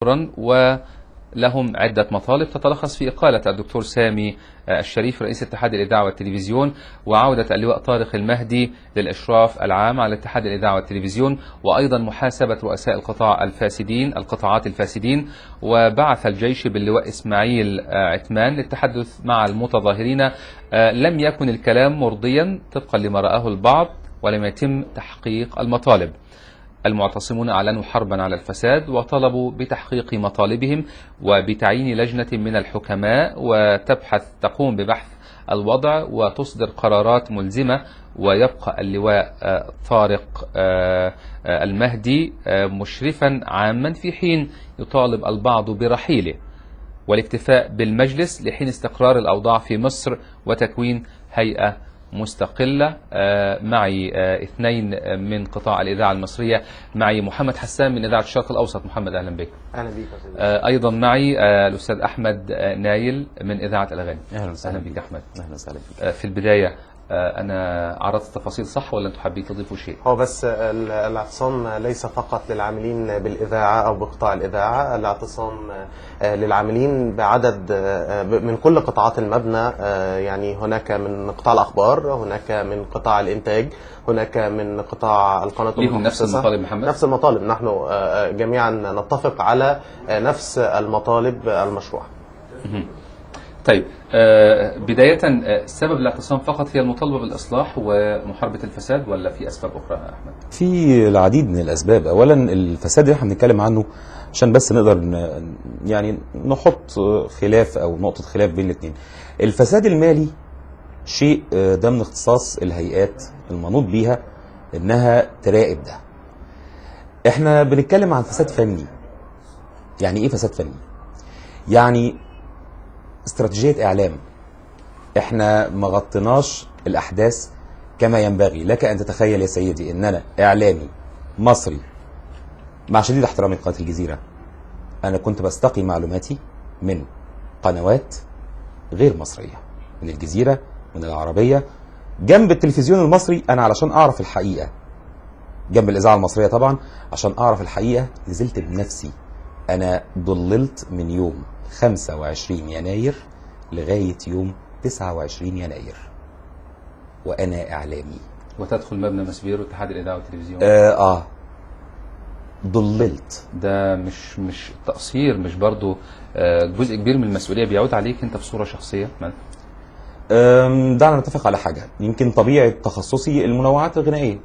ولهم عدة مطالب تتلخص في إقالة الدكتور سامي الشريف رئيس اتحاد الإذاعة والتلفزيون، وعودة اللواء طارق المهدي للإشراف العام على اتحاد الإذاعة والتلفزيون، وأيضا محاسبة رؤساء القطاع الفاسدين القطاعات الفاسدين، وبعث الجيش باللواء إسماعيل عتمان للتحدث مع المتظاهرين. لم يكن الكلام مرضيا طبقا لما رآه البعض، ولم يتم تحقيق المطالب. المعتصمون أعلنوا حربا على الفساد وطلبوا بتحقيق مطالبهم وبتعيين لجنة من الحكماء وتبحث تقوم ببحث الوضع وتصدر قرارات ملزمة، ويبقى اللواء طارق المهدي مشرفا عاما، في حين يطالب البعض برحيله والاكتفاء بالمجلس لحين استقرار الأوضاع في مصر وتكوين هيئة مستقلة. معي اثنين من قطاع الإذاعة المصرية، معي محمد حسان من إذاعة الشرق الأوسط. محمد أهلا بك. أهلا بك. أيضا معي الأستاذ أحمد نايل من إذاعة الأغاني. أهلا وسهلا بك أحمد. أهلا وسهلا بك. في البداية أنا عرضت التفاصيل صح ولا أنتم حابين تضيفوا شيء؟ هو بس الاعتصام ليس فقط للعاملين بالإذاعة أو بقطاع الإذاعة، الاعتصام للعاملين بعدد من كل قطاعات المبنى، يعني هناك من قطاع الأخبار، هناك من قطاع الإنتاج، هناك من قطاع القناة. ليهم نفس المطالب محمد؟ نفس المطالب، نحن جميعا نتفق على نفس المطالب المشروعة. طيب، بداية سبب الاعتصام فقط هي المطالبة بالإصلاح ومحاربة الفساد ولا في أسباب أخرى يا أحمد؟ في العديد من الأسباب. أولا الفساد اللي احنا بنتكلم عنه عشان بس نقدر يعني نحط خلاف أو نقطة خلاف بين الاثنين. الفساد المالي شيء ده من اختصاص الهيئات المنوط بيها إنها تراقب ده. احنا بنتكلم عن فساد فني. يعني إيه فساد فني؟ يعني استراتيجية إعلام. احنا ما غطيناش الأحداث كما ينبغي. لك أن تتخيل يا سيدي أن أنا إعلامي مصري مع شديد احترامي لقناة الجزيرة، أنا كنت بستقي معلوماتي من قنوات غير مصرية، من الجزيرة، من العربية، جنب التلفزيون المصري. أنا علشان أعرف الحقيقة، جنب الإذاعة المصرية طبعا، عشان أعرف الحقيقة نزلت بنفسي. أنا ضللت من يوم 25 يناير لغاية يوم 29 يناير وأنا إعلامي. وتدخل مبنى مسبيرو اتحاد الإذاعة والتلفزيون. ضللت. ده مش تقصير، مش برضو جزء كبير من المسؤولية بيعود عليك أنت بصورة شخصية؟ دعنا نتفق على حاجة. يمكن طبيعة تخصصي المنوعات الغنائية،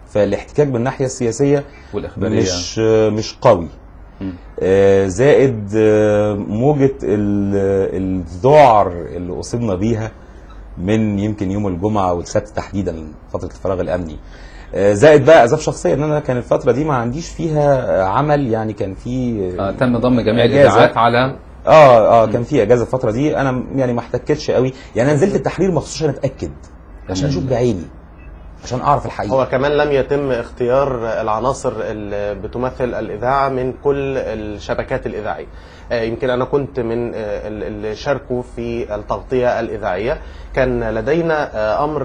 فالاحتكاك بالناحية السياسية والإخبارية مش قوي. زائد موجة الذعر اللي أصبنا بيها من يمكن يوم الجمعة والسبت تحديدا، فترة الفراغ الأمني. زائد بقى أسباب شخصية، إن أنا كان الفترة دي ما عنديش فيها عمل، يعني كان في تم ضم جميع الإذاعات على كان في إجازة الفترة دي. أنا يعني ما احتكتش قوي، يعني أنا نزلت التحرير مخصوص عشان أتأكد، عشان أشوف بعيني، عشان أعرف الحقيقة. هو كمان لم يتم اختيار العناصر اللي بتمثل الإذاعة من كل الشبكات الإذاعية. يمكن أنا كنت من اللي شاركوا في التغطية الإذاعية. كان لدينا أمر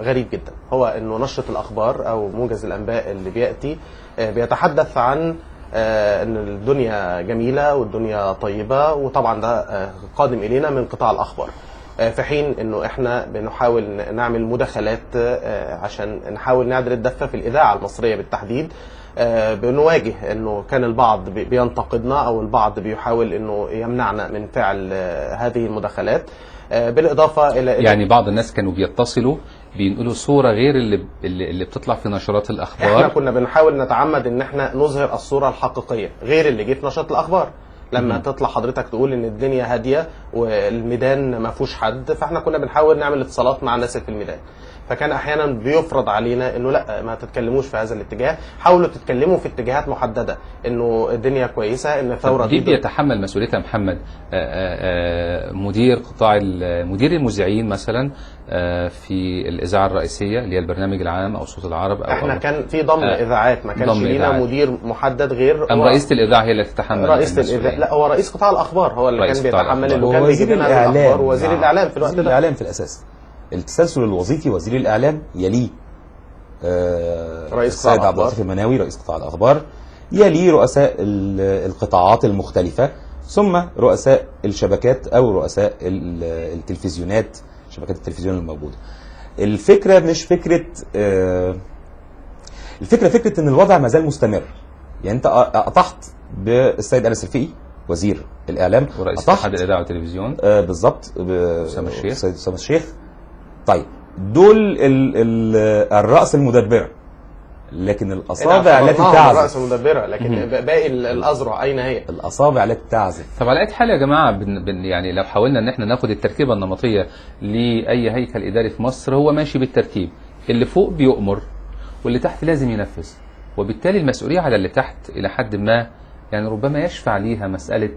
غريب جدا، هو أنه نشرة الأخبار أو موجز الأنباء اللي بيأتي بيتحدث عن أن الدنيا جميلة والدنيا طيبة، وطبعا ده قادم إلينا من قطاع الأخبار، في حين انه احنا بنحاول نعمل مداخلات عشان نحاول نعدل الدفة في الاذاعة المصرية بالتحديد. بنواجه انه كان البعض بينتقدنا او البعض بيحاول انه يمنعنا من فعل هذه المداخلات. بالاضافة الى يعني بعض الناس كانوا بيتصلوا بينقلوا صوره غير اللي بتطلع في نشرات الاخبار. احنا كنا بنحاول نتعمد ان احنا نظهر الصورة الحقيقية غير اللي جه في نشرات الاخبار. لما تطلع حضرتك تقول ان الدنيا هادية والميدان ما فيهوش حد، فاحنا كنا بنحاول نعمل اتصالات مع الناس في الميدان، فكان احيانا بيفرض علينا انه لا، ما تتكلموش في هذا الاتجاه، حاولوا تتكلموا في اتجاهات محددة، انه الدنيا كويسة، ان الثورة دي بيتحمل مسؤوليتها محمد مدير قطاع مدير المذيعين مثلا في الاذاعة الرئيسية اللي هي البرنامج العام او صوت العرب، أو احنا كان في ضم اذاعات، ما كانش لينا مدير محدد غير ام رئيسه الاذاعة هي اللي تتحمل رئيسه الاذاعة. لا، هو رئيس قطاع الاخبار هو اللي كان بيتحمل، اللي كان بيجيب لنا الاخبار، وزير الاعلام في الوقت ده. الاعلام في الاساس التسلسل الوظيفي، وزير الاعلام يليه رئيس السيد عبد اللطيف المناوي رئيس قطاع الاخبار، يلي رؤساء القطاعات المختلفة، ثم رؤساء الشبكات أو رؤساء التلفزيونات، شبكات التلفزيون الموجودة. الفكرة مش فكرة، الفكرة فكرة إن الوضع ما زال مستمر. يعني أنت قطعت بالسيد أنس الفقي وزير الإعلام ورئيس اتحاد الإذاعة والتلفزيون، بالظبط، أسامة الشيخ، السيد أسامة الشيخ. طيب دول الرأس المدبرة، لكن الأصابع التي تعزف، الرأس المدبرة، لكن باقي الأذرع أين هي؟ الأصابع التي تعزف. طب على أي حال يا جماعة، يعني لو حاولنا إن احنا ناخد التركيبة النمطية لأي هيكل إداري في مصر، هو ماشي بالترتيب، اللي فوق بيؤمر واللي تحت لازم ينفذ، وبالتالي المسؤولية على اللي تحت إلى حد ما، يعني ربما يشفع ليها مسألة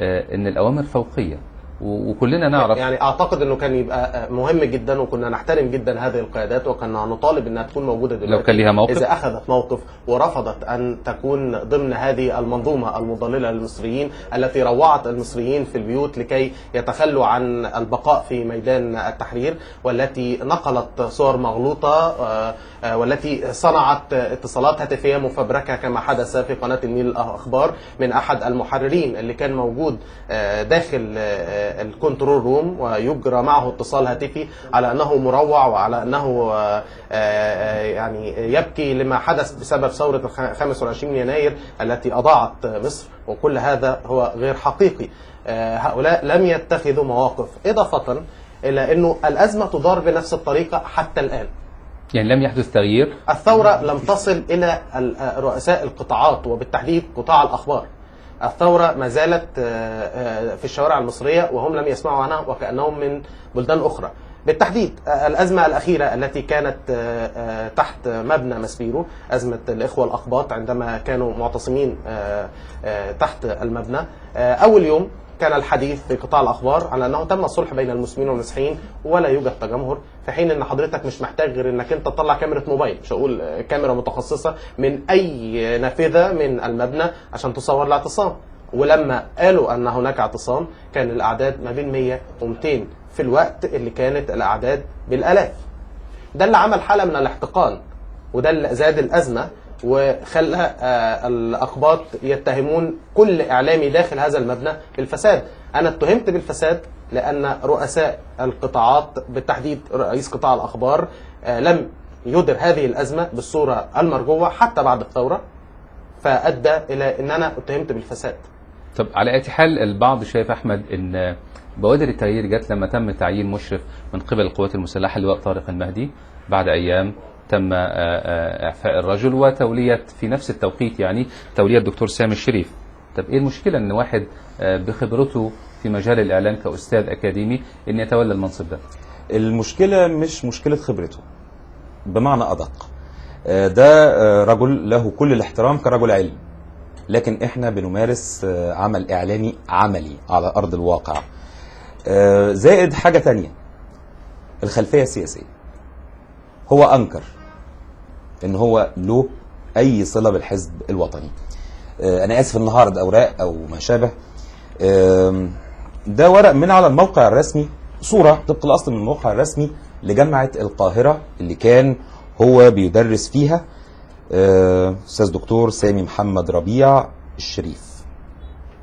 إن الأوامر فوقية، وكلنا نعرف. يعني اعتقد انه كان يبقى مهم جدا، وكنا نحترم جدا هذه القيادات، وكنا نطالب انها تكون موجودة دلوقتي لو كان ليها موقف، اذا اخذت موقف ورفضت ان تكون ضمن هذه المنظومة المضللة للمصريين التي روعت المصريين في البيوت لكي يتخلوا عن البقاء في ميدان التحرير، والتي نقلت صور مغلوطة، والتي صنعت اتصالات هاتفيه مفبركه كما حدث في قناة النيل الاخبار من احد المحررين اللي كان موجود داخل ال control room، ويجرى معه اتصال هاتفي على انه مروع وعلى انه يعني يبكي لما حدث بسبب ثورة 25 يناير التي اضاعت مصر، وكل هذا هو غير حقيقي. هؤلاء لم يتخذوا مواقف، اضافة الى انه الازمة تدار بنفس الطريقة حتى الان. يعني لم يحدث تغيير. الثورة لم تصل الى رؤساء القطاعات وبالتحديد قطاع الاخبار. الثورة ما زالت في الشوارع المصرية وهم لم يسمعوا عنها وكأنهم من بلدان أخرى. بالتحديد الأزمة الأخيرة التي كانت تحت مبنى ماسبيرو، أزمة الإخوة الأقباط عندما كانوا معتصمين تحت المبنى، أول يوم كان الحديث في قطاع الأخبار على أنه تم الصلح بين المسلمين والمسيحيين ولا يوجد تجمهر، في حين أن حضرتك مش محتاج غير أنك أنت تطلع كاميرا موبايل، مش هقول كاميرا متخصصة، من أي نافذة من المبنى عشان تصور الاعتصام. ولما قالوا أن هناك اعتصام كان الأعداد ما بين 100 و200 في الوقت اللي كانت الأعداد بالآلاف. ده اللي عمل حالة من الاحتقان، وده اللي زاد الأزمة وخلى الأقباط يتهمون كل إعلامي داخل هذا المبنى بالفساد. أنا اتهمت بالفساد لأن رؤساء القطاعات بالتحديد رئيس قطاع الأخبار لم يدر هذه الأزمة بالصورة المرجوة حتى بعد الثورة، فأدى إلى أن أنا اتهمت بالفساد. طب على أي حال البعض شايف أحمد أن بوادر التغيير جت لما تم تعيين مشرف من قبل القوات المسلحة اللواء طارق المهدي، بعد أيام تم إعفاء الرجل وتولية في نفس التوقيت، يعني تولية الدكتور سامي الشريف. طب إيه المشكلة أن واحد بخبرته في مجال الإعلام كأستاذ أكاديمي أن يتولى المنصب ده؟ المشكلة مش مشكلة خبرته، بمعنى أدق، ده رجل له كل الاحترام كرجل علم، لكن إحنا بنمارس عمل إعلامي عملي على أرض الواقع. زائد حاجة تانية، الخلفية السياسية. هو أنكر ان هو له اي صله بالحزب الوطني. انا اسف النهارده اوراق او ما شابه، ده ورق من على الموقع الرسمي، صوره طبق الاصل من الموقع الرسمي لجامعة القاهرة اللي كان هو بيدرس فيها، استاذ دكتور سامي محمد ربيع الشريف،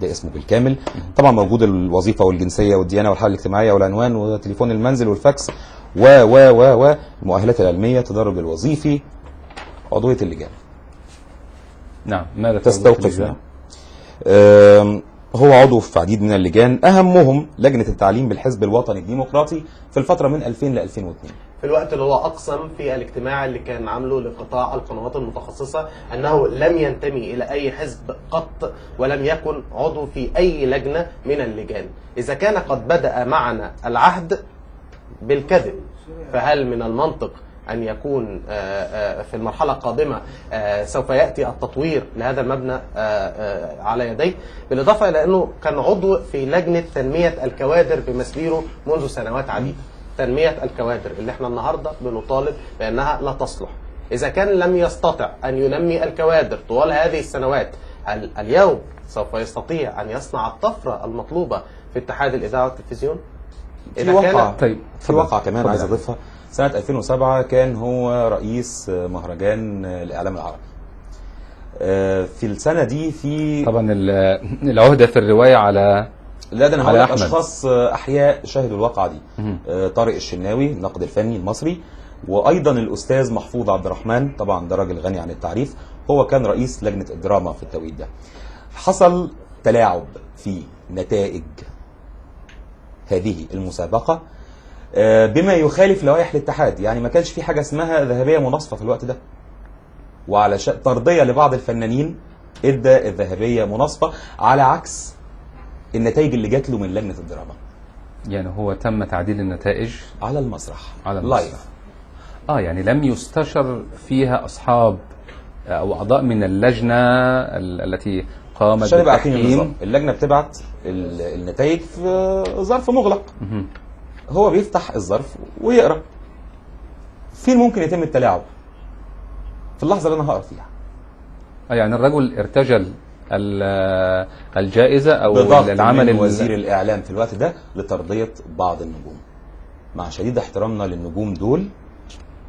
ده اسمه بالكامل. طبعا موجود الوظيفة والجنسيه والديانة والحالة الاجتماعية والعنوان وتليفون المنزل والفاكس و و و و المؤهلات العلمية، التدرج الوظيفي، عضوية اللجان. نعم، ماذا تستوقفنا؟ هو عضو في عديد من اللجان، أهمهم لجنة التعليم بالحزب الوطني الديمقراطي في الفترة من 2000 ل 2002. في الوقت اللي هو أقسم في الاجتماع اللي كان عامله لقطاع القنوات المتخصصة أنه لم ينتمي إلى أي حزب قط ولم يكن عضو في أي لجنة من اللجان. إذا كان قد بدأ معنا العهد بالكذب، فهل من المنطق أن يكون في المرحلة القادمة سوف يأتي التطوير لهذا المبنى على يديه؟ بالإضافة إلى أنه كان عضو في لجنة تنمية الكوادر بمسبيرو منذ سنوات عديدة. تنمية الكوادر اللي احنا النهاردة بنطالب بأنها لا تصلح. إذا كان لم يستطع أن ينمي الكوادر طوال هذه السنوات، هل اليوم سوف يستطيع أن يصنع الطفرة المطلوبة في اتحاد الإذاعة والتلفزيون؟ في وقع، طيب في وقع كمان عايز أضيفها. سنة 2007 كان هو رئيس مهرجان الإعلام العربي. في السنة دي في طبعا العهده في الرواية على لا ده انا على هقول لك أحمد. اشخاص احياء شهدوا الواقعة دي. مهم. طارق الشناوي الناقد الفني المصري، وايضا الاستاذ محفوظ عبد الرحمن، طبعا ده راجل غني عن التعريف، هو كان رئيس لجنة الدراما في التوقيت ده. حصل تلاعب في نتائج هذه المسابقة بما يخالف لوائح الاتحاد، يعني ما كانش في حاجة اسمها ذهبية مناصفه في الوقت ده، وعلى ترضيه لبعض الفنانين ادى الذهبية مناصفه على عكس النتائج اللي جات له من لجنة الدراما. يعني هو تم تعديل النتائج على المسرح، على المسرح. live. يعني لم يستشر فيها اصحاب او اعضاء من اللجنة التي قامت عشان نبقى عارفين بالتحكيم. النظام، اللجنة بتبعت النتائج في ظرف مغلق. مهم. هو بيفتح الظرف ويقرا. فين ممكن يتم التلاعب؟ في اللحظة اللي انا هقرا فيها. يعني الرجل ارتجل الجائزة او بضغط العمل من وزير الاعلام في الوقت ده لترضيه بعض النجوم. مع شديد احترامنا للنجوم دول،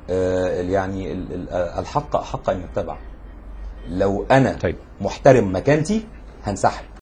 يعني الحق حق ان يتبع. لو انا طيب. محترم مكانتي هنسحب.